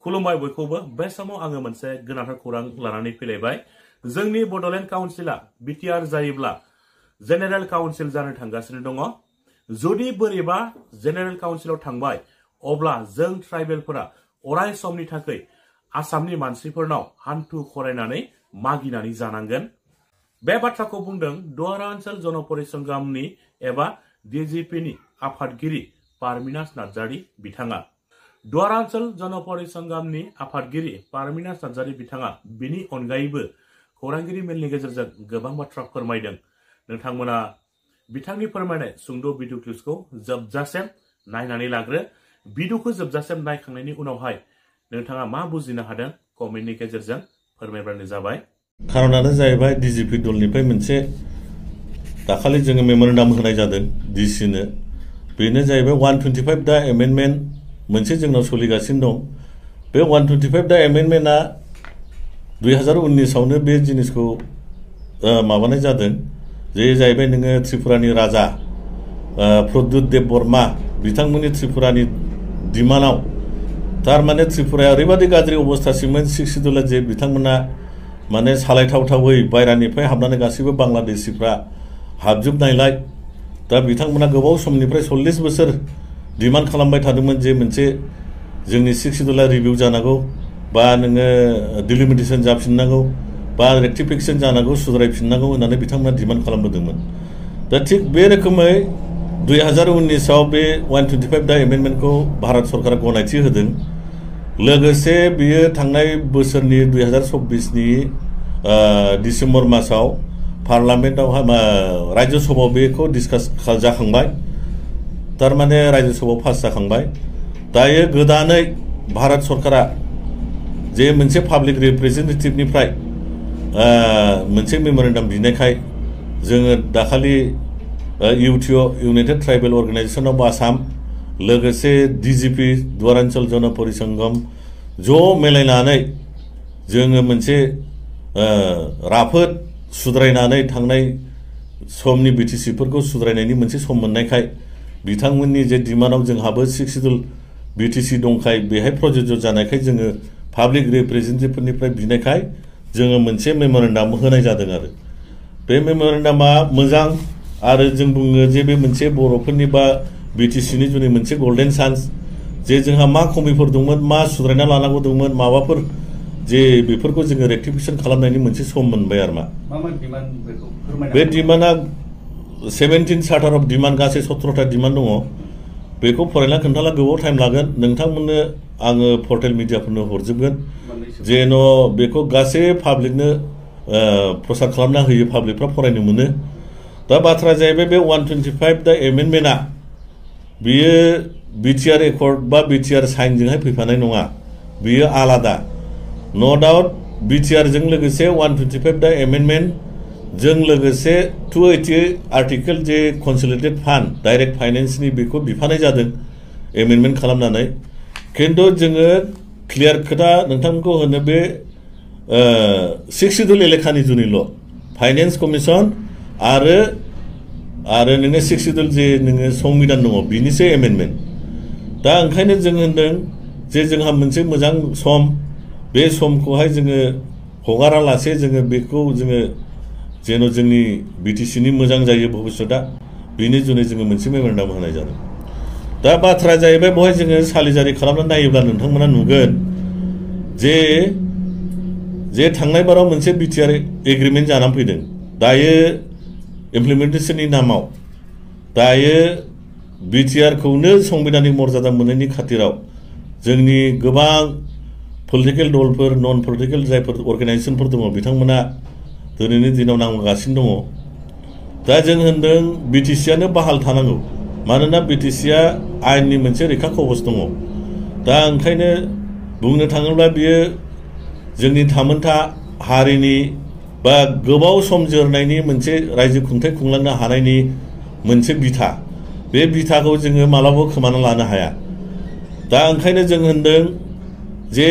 खुलुमबाय बयखौबो बे समाव आङो मोनसे गोनांथार खौरां लानानै फैलायबाय जोंनि बडलेण्ड काउन्सिला बिटिआर जायोब्ला जेनेरेल काउन्सिल जानो थांगासिनो दङ जुदि बोरैबा जेनेरेल काउन्सिलाव थांबाय अब्ला जों ट्राइबेलफोरा अराय समनि थाखाय आसामनि मानसिफोरनाव हान्थु खरायनानै मागिनानै जानांगोन बे बाथ्राखौ बुंदों दुवारा ओनसोल जन परिसंग्रामनि एबा डिजिपिनि आफादगिरि पारमिनास नार्जारी बिथाङा दुवारा ओनसोल जन परिसंग्रामनि आफादगिरि पारमिनास नार्जारी बिथाङा बिनि अनगायैबो खौरांगिरि मेलनि गेजेरजों गोबां बाथ्रा फोरमायदों नोंथांमोना बिथांनि फोरमायनाय सुंद' भिडिअ क्लिप्सखौ जोबजासिम नायनानै लाग्रो भिडिअखौ जोबजासिम नायखांनायनि उनावहाय नोंथाङा मा बुजिनो हादों कमेन्टनि गेजेरजों फोरमायब्लानो जाबाय खारनानो जाहैबाय डिजिपि दलनिफ्राय मोनसे दाखालि जोङो मेमोरेन्डाम होनाय जादों डिसिनो बेनो जाहैबाय 125 दा एमेन्डमेन्ट मोनसे जोंनाव सोलिगासिनो दं बे 125 दा एमेन्डमेन्टआ 2019 आवनो बे जिनिसखौ माबानाय जादों जे जाहैबाय नोङो त्रिपुरानि राजा प्रद्युत देब बर्मा बिथांमोननि त्रिपुरानि दिमानाव थारमाने त्रिपुराया ओरैबादि गाज्रि अबस्थासिममोन 6 सिडुला जे बिथांमोना माने सालायथावथावै बायरानिफ्राय हाबनानै गासैबो बांलादेशिफ्रा हाबजोबनायलाय दा बिथांमोना गोबाव समनिफ्राय 40 बोसोर डिमान्ड खालामबाय थादोंमोन जे मोनसे जोंनि 6 सिडुला रिभिउ जानांगौ बा नोङो डिलिमिटेसन जाफिननांगौ बा रेक्टिफिकेसन जानांगौ सुद्रायफिननांगौ होननानै बिथांमोना डिमान्ड खालामबोदोंमोन दा थिग बे रोखोमै 2019 आव बे 125 दा एमेन्डमेन्टखौ भारत सरकारा गनायथि होदों लोगोसे बियो थांनाय बोसोरनि 2024 नि डिसेम्बर मासाव पार्लामेन्टआव राज्य सभायाव बेखौ डिसकास जाखांबाय तारमाने राज्य सभायाव पास जाखांबाय दायो गोदानै भारत सरकारा जे मोनसे पाब्लिक रिप्रेजेन्टेटिभनिफ्राय मोनसे मेमोरेन्डाम बिनायखाय जोङो दाखालि UTO United Tribal Organisation of Assam लोगोसे डिजिपि दुवारा ओनसोल जन परिसंग्राम ज' मिलायनानै जोङो मोनसे राफोद सुद्रायनानै थांनाय समनि बिटिसिफोरखौ सुद्रायनायनि मोनसे सम मोननायखाय बिथांमोननि जे डिमान्डआव जोंहाबो 6 सिडुल बिटिसि दंखाय बेहाय प्रযোज्य जानायखाय जोङो पाब्लिक रिप्रेजेन्टेटिभफोरनिफ्राय बिनायखाय जोङो मोनसे मेमोरेन्डाम होनाय जादों आरो बे मेमोरेन्डामा मोजां आरो जों बुङो जे बे मोनसे बर'फोरनि बा बिटिसिनि जुनै मोनसे गोल्डेन चान्स जे जोंहा मा खमिफोर दंमोन मा सुद्रायना लानांगौ दंमोन माबाफोर जे बेफोरखौ जोङो रेक्टिफिकेसन खालामनायनि मोनसे सम मोनबाय आरो बे डिमान्डआ 17 चार्टार अफ डिमान्ड गासै 17टा डिमान्ड दङ बेखौ फरायना खोन्थाला गोबाव टाइम लागोन नोंथांमोननो आङो पर्टेल मिडियाफोरनो हरजोबगोन जेन' बेखौ गासै पाब्लिकनो प्रसार खालामना होयो पाब्लिकफ्रा फरायनो मोनो दा बाथ्राया जाहैबाय बे 125 दा एमेन्डमेन्टआ बियो बिटिआर एकर्ड बा बिटिआर साइनजोंहाय फैफानाय नङा बियो आलादा नो डाउट बिटिआरजों लोगोसे 125 दा एमेन्डमेन्ट जों लोगोसे 280 आर्टिकेल जे कन्सोलिडेटेड फान्ड डाइरेक्ट फाइनेन्सनि बेखौ बिफानाय जादों एमेन्डमेन्ट खालामनानै खिन्थु जोङो क्लियार खोथा नोंथांमोनखौ होनो बे 6 सिडुल एलेखानि जुनिल' फाइनेन्स कमिसन आरो नोङो 6 सिडुल जे नोङो संबिधान दङ बिनिसो एमेन्डमेन्ट दा ओंखायनो जों होनदों जे जोंहा मोनसे मोजां सम बे समखौहाय जोङो हगारालासे जोङो बेखौ जोङो जेन' जोंनि बिटिसिनि मोजां जायो भबिष्यतआ बिनि जुनै जोङो मोनसे मेमोरेन्डाम होनाय जादों दा बाथ्राया जाहैबाय बेवहाय जोङो सालिजारि खालामनानै नायोब्ला नोंथांमोना नुगोन जे थांनाय बाराव मोनसे बिटिआर एग्रिमेन्ट जानानै फैदों दायो इमप्लिमेन्टेसननि नामाव दायो बिटिआरखौनो संबिधानिक मर्यादा मोननायनि खाथिराव जोंनि गोबां पलिटिकेल दलफोर नन पलिटिकेल जायफोर अर्गानाइजेसनफोर दङ बिथांमोना दिनैनि दिनाव नांगासिनो दङ दा जों होनदों बिटिसिआनो बाहाल थानांगौ मानोना बिटिसिआ आयेननि मोनसे रैखा कवच दङ दा ओंखायनो बुंनो थाङोब्ला बियो जोंनि थामोनथा हारिनि बा गोबाव सम जोरनायनि मोनसे रायजो खुंथाय खुंलांनो हानायनि मोनसे बिथा बे बिथाखौ जोङो मालाबाबो खोमाना लानो हाया दा ओंखायनो जों होनदों जे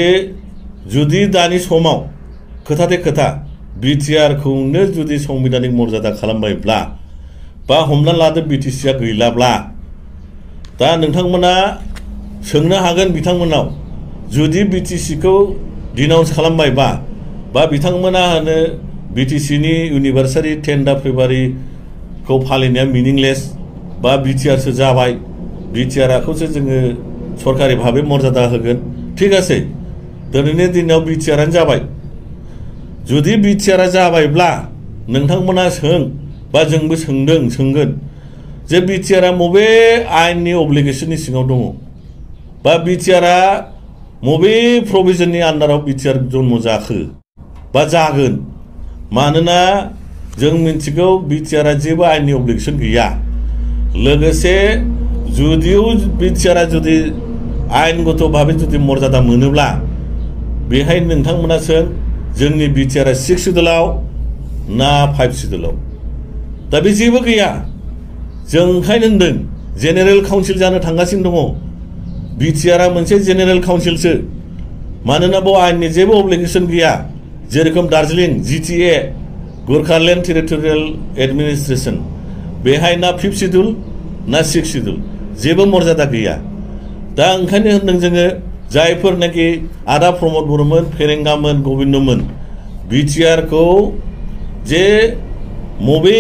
जुदि दानि समाव खोथाथे खोथा बिटिआरखौनो जुदि संबिधानिक मर्यादा खालामबायब्ला बा हमना लादो बिटिसिआ गैलाब्ला दा नोंथांमोना सोंनो हागोन बिथांमोनाव जुदि बिटिसिखौ डिनाउन्स खालामबायबा बा बिथांमोना होनो बिटिसिनि इउनिभार्सिटि 10 फेब्रुवारिखौ फालिनाया मिनिंलेस बा बिटिआरसो जाबाय बिटिआरखौसो जोङो सरकारि भाबै मर्यादा होगोन ठीक আছে दिनैनि दिनाव बिटिआरानो जाबाय जुदि बिटिआरा जाबायब्ला नोंथांमोना सों बा जोंबो सोंगोन जे बिटिआरा मबे आयेननि अब्लिगेशननि सिङाव दङ बा बिटिआरा मबे प्रभिजननि आन्डाराव बिटिआर जन्म जाखो बा जागोन मानोना जों मिन्थिगौ बिटिआरा जेबो आयेननि अब्लिगेशन गैया लोगोसे जुदिও बिटिआरा जुदि आयेनगत भाबै जुदि मर्यादा मोनोब्ला बेहाय नोंथांमोना सों जोंनि बिटिआरा 6 सिडुलाव ना 5 सिडुलाव दा बे जेबो गैया जों ओंखायनो होनदों जेनेरेल काउन्सिल जानो थांगासिनो दङ बिटिआरा मोनसे जेनेरेल काउन्सिलसो मानोना बेयाव आयेननि जेबो अब्लिगेशन गैया जेरखम दार्जिलिं जिटिए गोरखालेन्ड टेरिटरियेल एडमिनिस्ट्रेशन बेहाय ना 5 सिडुल ना 6 सिडुल जेबो मर्यादा गैया दा ओंखायनो होनदों जोङो जायफोरनाखि आदा प्रमद बर'मोन फेरेंगामोन गबिन्दमोन बिटिआरखौ जे मबे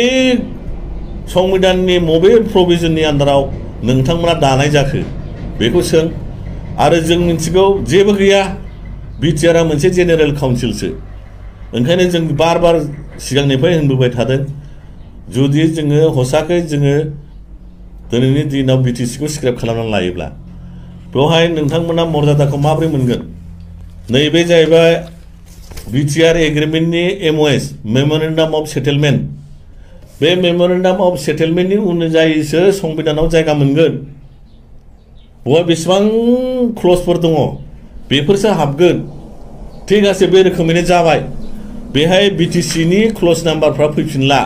संविधाननि मबे प्रभिजननि आन्डाराव नोंथांमोना दानाय जाखो बेखौ सों आरो जों मिन्थिगौ जेबो गैया बिटिआरा मोनसे जेनेरेल काउन्सिलसो ओंखायनो जों बार सिगांनिफ्राय होनबोबाय थादों जुदि जोङो हसाकै जोङो दिनैनि दिनाव बिटिसिखौ स्क्रेप खालामनानै लायोब्ला बेवहाय नोंथांमोना मर्यादाखौ माबोरै मोनगोन नैबे जाहैबाय बिटिआर एग्रिमेन्टनि एमअएस मेमोरेन्डाम अफ सेटेलमेन्ट बे मेमोरेन्डाम अफ सेटेलमेन्टनि अनुजायैसो संबिधानाव जायगा मोनगोन बेवहाय बेसेबां क्लजफोर दङ बेफोरसो हाबगोन ठीक আছে बे रोखोमैनो जाबाय बेहाय बिटिसिनि क्लज नाम्बारफ्रा फैफिनला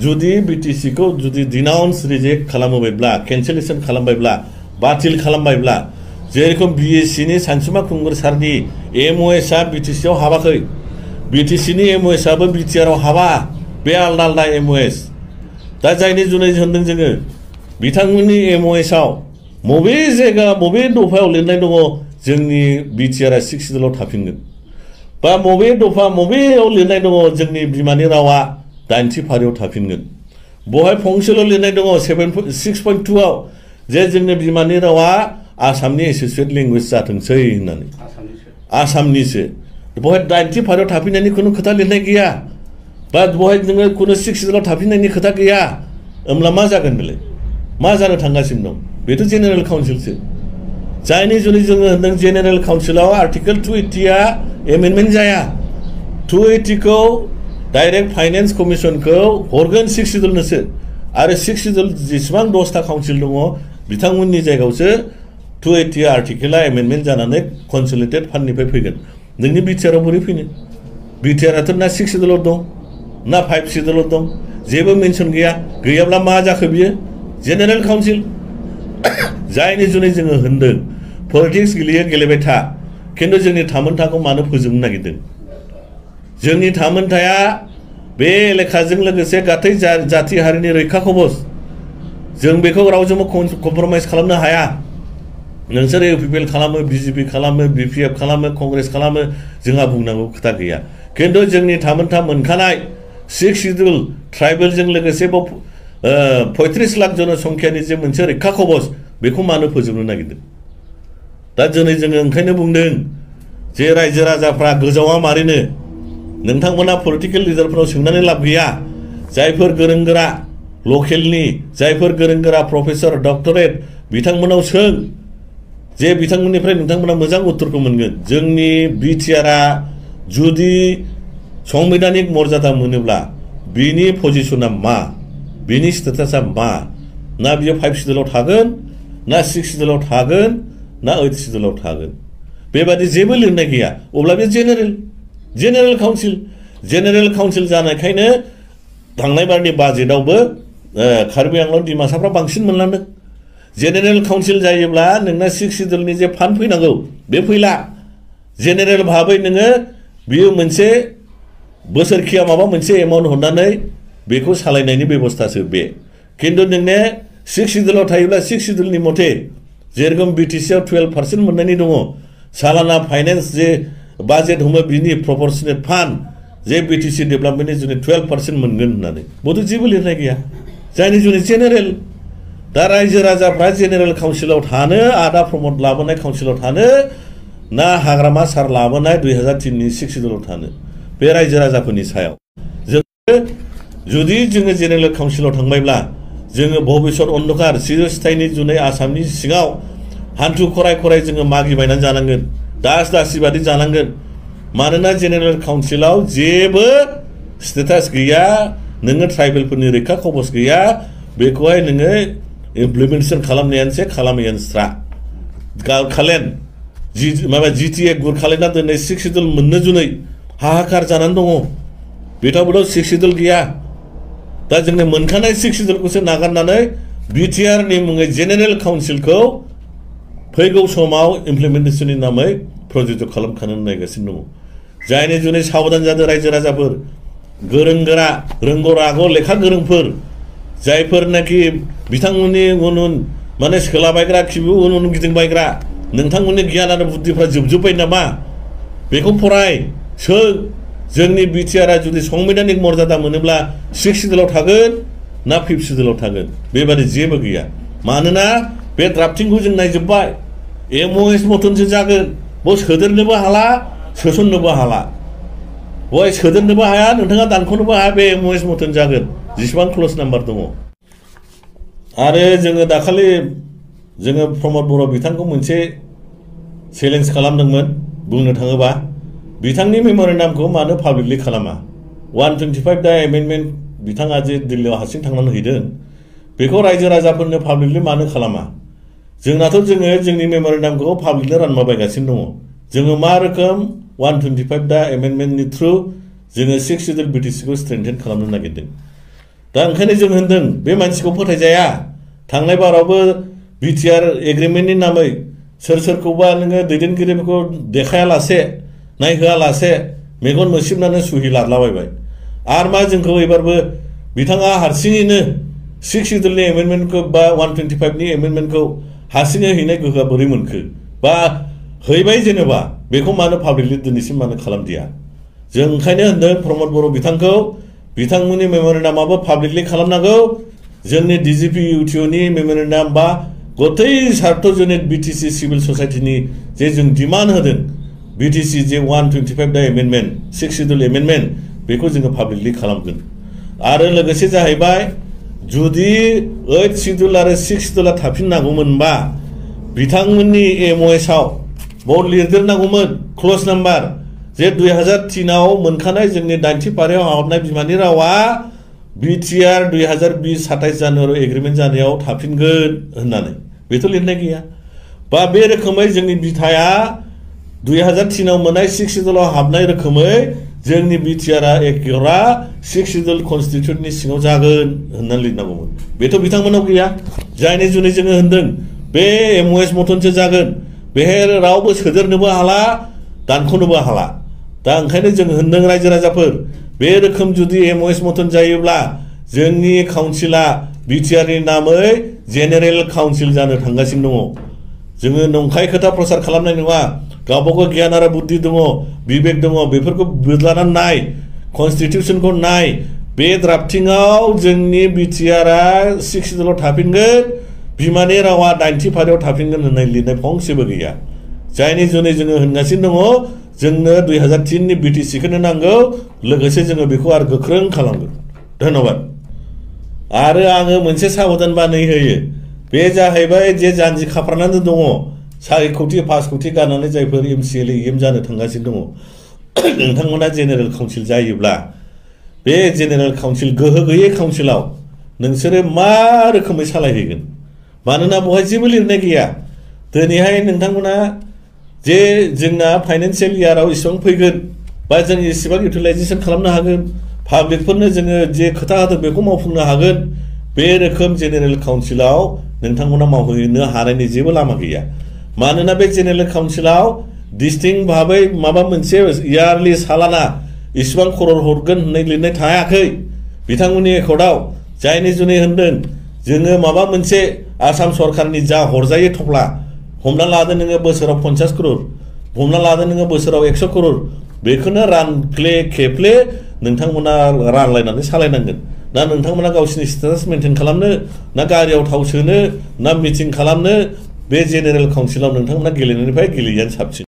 जुदि बिटिसिखौ जुदि डिनाउन्स रिजेक्ट खालामोबायब्ला केन्सेलेसन खालामबायब्ला बातिल खालामबायब्ला जेरखम बिएससिनि सानसुमा खुंगुर सारनि एमअएसआ बिटिसिआव हाबाखै बिटिसिनि एमअएसआबो बिटिआरआव हाबा बे आलदा आलदा एमअएस दा जायनि जुनै होनदों जोङो बिथांमोननि एमअएसआव मबे जायगा मबे दफायाव लिरनाय दङ जोंनि बिटिआरआ 6 सिडुलाव थाफिनगोन बा मबे दफा मबेयाव लिरनाय दङ जोंनि बिमानि रावा 8थि फारियाव थाफिनगोन बहाय फंसेल' लिरनाय दङ 6.2 आव जे जोंनि बिमानि रावा आसामनि एसोसिएट लेंगुवेज जाथोंसै होननानै आसामनिसो बहाय 8थि फारियाव थाफिननायनि खुनु खोथा लिरनाय गैया बा बहाय नोङो खुनु 6 सिडुलाव थाफिननायनि खोथा गैया होमब्ला मा जागोन बेलाय मा जानो थांगासिनो दं बेथ' जेनेरेल काउन्सिलसो जायनि जुनै जोङो होनदों जेनेरेल काउन्सिलाव आर्टिकेल 280आ एमेन्डमेन्ट जाया 280 खौ डाइरेक्ट फाइनेन्स कमिसनखौ हरगोन 6 सिडुलनोसो आरो 6 सिडुल जेसेबां 10टा काउन्सिल दङ बिथांमोननि जायगायावसो 280 आर्टिकेला एमेन्डमेन्ट जानानै कनसोलिडेटेड फान्डनिफ्राय फैगोन नोंनि बिटिआरआव बोरै फैनो बिटिआरआथ' ना 6 सिडुलाव दं ना 5 सिडुलाव दं जेबो मेनसन गैया गैयाब्ला मा जाखो बियो जेनेरेल काउन्सिल जायनि जुनै जोङो होनदों पलिटिक्स गेलेबाय था खिन्थु जोंनि थामोनथाखौ मानो फोजोबनो नागिरदों जोंनि थामोनथाया बे एलेखाजों लोगोसे गासै जाथि हारिनि रैखा कबच जों बेखौ रावजोंबो कमप्रमाइज खालामनो हाया नोंसोर इउपिपिएल खालामो बिजेपि खालामो बिपिएफ खालामो कंग्रेस खालामो जोंहा बुंनांगौ खोथा गैया खिन्थु जोंनि थामोनथा मोनखानाय 6 सिडुल ट्राइबेलजों लोगोसे 35 लाख जनसंख्यानि जे मोनसे रैखा कबच बेखौ मानो फोजोबनो नागिरदों दा दिनै जोङो ओंखायनो बुंदों जे रायजो राजाफ्रा गोजावा मारैनो नोंथांमोना पलिटिकेल लिडारफोराव सोंनानै लाब गैया जायफोर गोरों गोरा लकेलनि जायफोर गोरों गोरा प्रफेसर डक्टरेट बिथांमोनाव सों जे बिथांमोननिफ्राय नोंथांमोना मोजां उत्तरखौ मोनगोन जोंनि बिटिआरआ जुदि संबिधानिक मर्यादा मोनोब्ला बिनि पजिशना मा बिनि स्टेटासा मा ना बियो 5 सिडुलाव थागोन ना 6 सिडुलाव थागोन ना 8 सिडुलाव थागोन बेबादि जेबो लिरनाय गैया अब्ला बे जेनेरेल काउन्सिल जानायखायनो थांनाय बारनि बाजेटआवबो कार्बि आंलं डिमासाफ्रा बांसिन मोनलांदों जेनेरेल काउन्सिल जायोब्ला नोंना 6 सिडुलनि जे फान्ड फैनांगौ बे फैला जेनेरेल भाबै नोङो बियो मोनसे बोसोरखिया माबा मोनसे एमाउन्ट हरनानै बेखौ सालायनायनि बेबस्थासो बे खिन्थु नोंने 6 सिडुलाव थायोब्ला 6 सिडुलनि मथे जेरखम बिटिसिआव 12% मोननायनि दङ सालाना फाइनेन्स जे बाजेट हमो बिनि प्रपर्शनेट फान्ड जे बिटिसि डेभेलपमेन्टनि जुनै 12% मोनगोन होननानै बथ' जेबो लिरनाय गैया जायनि जुनै जेनेरेल दा रायजो राजाफ्रा जेनेरेल काउन्सिलाव थानो आदा प्रमद लाबोनाय काउन्सिलाव थानो ना हाग्रामा सार लाबोनाय 2003नि 6 सिडुलाव थानो बे रायजो राजाफोरनि सायाव जुदि जोङो जेनेरेल काउन्सिलाव थांबायब्ला जोङो भबिष्यत अन्धकार चिरस्थायनि जुनै आसामनि सिङाव हान्थु खराय खराय जोङो मागिबायनानै जानांगोन दास दासि बादि जानांगोन मानोना जेनेरेल काउन्सिलाव जेबो स्टेटास गैया नोङो ट्राइबेलफोरनि रैखा कवच गैया बेखौहाय नोङो इमप्लिमेन्टेसन खालामनायानोसै खालामैयानोस्रा खालेन माबा जिटिए गुरखालायना दोननाय 6 सिडुल मोननो जुनै हाहाकार जानानै दङ बेथावबोथ' 6 सिडुल गैया दा जोंनो मोनखानाय 6 सिडुलखौसो नागारनानै बिटिआरनि मुङै जेनेरेल काउन्सिलखौ फैगौ समाव इमप्लिमेन्टेसननि नामै प्रजेक्ट खालामखानो नायगासिनो दङ जायनि जुनै साबधान जादों रायजो राजाफोर गोरों गोरा रोंगौ रागौ लेखा गोरोंफोर जायफोरनाखि बिथांमोननि उन उन माने सोलाबायग्रा खिबु उन उन गिदिंबायग्रा नोंथांमोननि गियान आरो बुद्धिफ्रा जोबजोब्बाय नामा बेखौ फराय सों जोंनि बिटिआरआ जुदि संबिधानिक मर्यादा मोनोब्ला 6 सिडुलाव थागोन ना 5 सिडुलाव थागोन बेबादि जेबो गैया मानोना बे ड्राफ्टिंखौ जों नायजोब्बाय एमअएस मथनसो जागोन बेयाव सोदेरनोबो हाला सोसननोबो हाला बेवहाय सोदेरनोबो हाया नोंथाङा दानख'नोबो हाया बे एमअएस मथन जागोन जेसेबां क्ल'ज नाम्बार दङ आरो जोङो दाखालि जोङो प्रमद बर' बिथांखौ मोनसे चेलेन्ज खालामदोंमोन बुंनो थाङोबा बिथांनि मेम'रेन्डामखौ मानो पाब्लिकलि खालामा 125 दा एमेन्डमेन्ट बिथाङा जे दिल्लीयाव हारसिं थांनानै हैदों बेखौ रायजो राजाफोरनो पाब्लिकलि मानो खालामा जोंनाथ' जोङो जोंनि मेम'रेन्डामखौ पाब्लिकलि रानलाबायगासिनो दङ जोङो मा रोखोम 125 दा एमेन्डमेन्टनि थ्रु जोङो 6 सिडुल बिटिसिखौ स्ट्रेंथेन खालामनो नागिरदों दा ओंखायनो जों होनदों बे मानसिखौ फोथायजाया थांनाय बारावबो बिटिआर एग्रिमेन्टनि नामै सोरखौबा नोङो दैदेनगिरिफोरखौ देखायालासे नायहोआलासे मेगन मोसिबनानै सुहि लादलाबायबाय आरो मा जोंखौ एबारबो बिथाङा हारसिङैनो 6 सिडुलनि एमेन्डमेन्टखौ बा 125नि एमेन्डमेन्टखौ हारसिङै हैनाय गोहोआ बोरै मोनखो बा हैबाय जेनेबा बेखौ मानो पाब्लिकलि दिनैसिम मानो खालामदिया जों ओंखायनो होनदों प्रमद बर' बिथांखौ बिथांमोननि मेम'रेन्डामाबो पाब्लिकलि खालामनांगौ जोंनि डिजिपि इउटिअनि मेम'रेन्डाम बा गथै सार्थ बिटिसि सिभिल ससाइटिनि जे जों डिमान्ड होदों बिटिसि जे 125 दा एमेन्डमेन्ट 6 सिडुल एमेन्डमेन्ट बेखौ जोङो पाब्लिकलि खालामगोन आरो लोगोसे जाहैबाय जुदि 8 सिडुल आरो 6 सिडुला थाफिननांगौमोनबा बिथांमोननि एमअएसआव बाव लिरदेरनांगौमोन क्ल'ज नाम्बार जे 2003 आव मोनखानाय जोंनि 90 पारियाव हाबनाय बिमानि रावा बिटिआर 2020 27 जानुवारियाव एग्रिमेन्ट जानायाव थाफिनगोन होननानै बेथ' लिरनाय गैया बा बे रोखोमै जोंनि बिथाया 2003 आव मोननाय 6 सिडुलाव हाबनाय रोखोमै जोंनि बिटिआरआ एकेरा 6 सिडुल कनस्टिटिउशननि सिङाव जागोन होननानै लिरनांगौमोन बेथ' बिथांमोनाव गैया जायनि जुनै जोङो होनदों बे एमअएस मथनसो जागोन बेहाय रावबो सोदेरनोबो हाला दानख'नोबो हाला दा ओंखायनो जों होनदों रायजो राजाफोर बे रोखोम जुदि एमअएस मथन जायोब्ला जोंनि काउन्सिला बिटिआरनि नामै जेनेरेल काउन्सिल जानो थांगासिनो दङ जोङो नंखाय खोथा प्रसार खालामनाय नङा गावबागाव गियान आरो बुद्धि दङ बिबेक दङ बेफोरखौ बोज्लानानै नाय कनस्टिटिउशनखौ नाय बे ड्राफ्टिंआव जोंनि बिटिआरआ 6 सिडुलाव थाफिनगोन बिमानि रावा 90 पारियाव थाफिनगोन होननाय लिरनाय फंसेबो गैया जायनि जुनै जोङो होनगासिनो दङ जोंनो 2003नि बिटिसिखौनो नांगौ लोगोसे जोङो बेखौ आरो गोख्रों खालामगोन धन्यबाद आरो आङो मोनसे साबधान बानाय होयो बे जाहैबाय जे जानजि खाफ्रानानै दङ 4 कौटि 5 कौटि गारनानै जायफोर एमसिएल एम जानो थांगासिनो दङ नोंथांमोना जेनेरेल काउन्सिल जायोब्ला बे जेनेरेल काउन्सिल गोहो गैयै काउन्सिलाव नोंसोरो मा रोखोमै सालायहैगोन मानोना बेवहाय जेबो लिरनाय गैया दिनैहाय नोंथांमोना जे जोंना फाइनान्सियेल इयाराव इसेबां फैगोन बा जों इसेबां इउटिलाइजेसन खालामनो हागोन पाब्लिकफोरनो जोङो जे खोथा होदों बेखौ मावफुंनो हागोन बे रोखोम जेनेरेल काउन्सिलाव नोंथांमोना मावहैनो हानायनि जेबो लामा गैया मानोना बे जेनेरेल काउन्सिलाव डिस्टिंक्ट भाबै माबा मोनसे इयारलि सालाना इसेबां खरर हरगोन होननाय लिरनाय थायाखै बिथांमोननि एकर्डआव जायनि जुनै होनदों जोङो माबा मोनसे आसाम सरकारनि जा हरजायो थफ्ला हमना लादो नोङो बोसोराव 50 crore हमना लादो नोङो बोसोराव 100 करोड़ बेखौनो रानफ्ले खेफ्ले नोंथांमोना रानलायनानै सालायनांगोन ना नोंथांमोना गावसिनि स्टेटास मेनटेन खालामनो ना गारियाव थाव सोनो ना मिटिं खालामनो बे जेनेरेल काउन्सिलाव नोंथांमोना गेलेनायनिफ्राय गेलेयैआनो साबसिन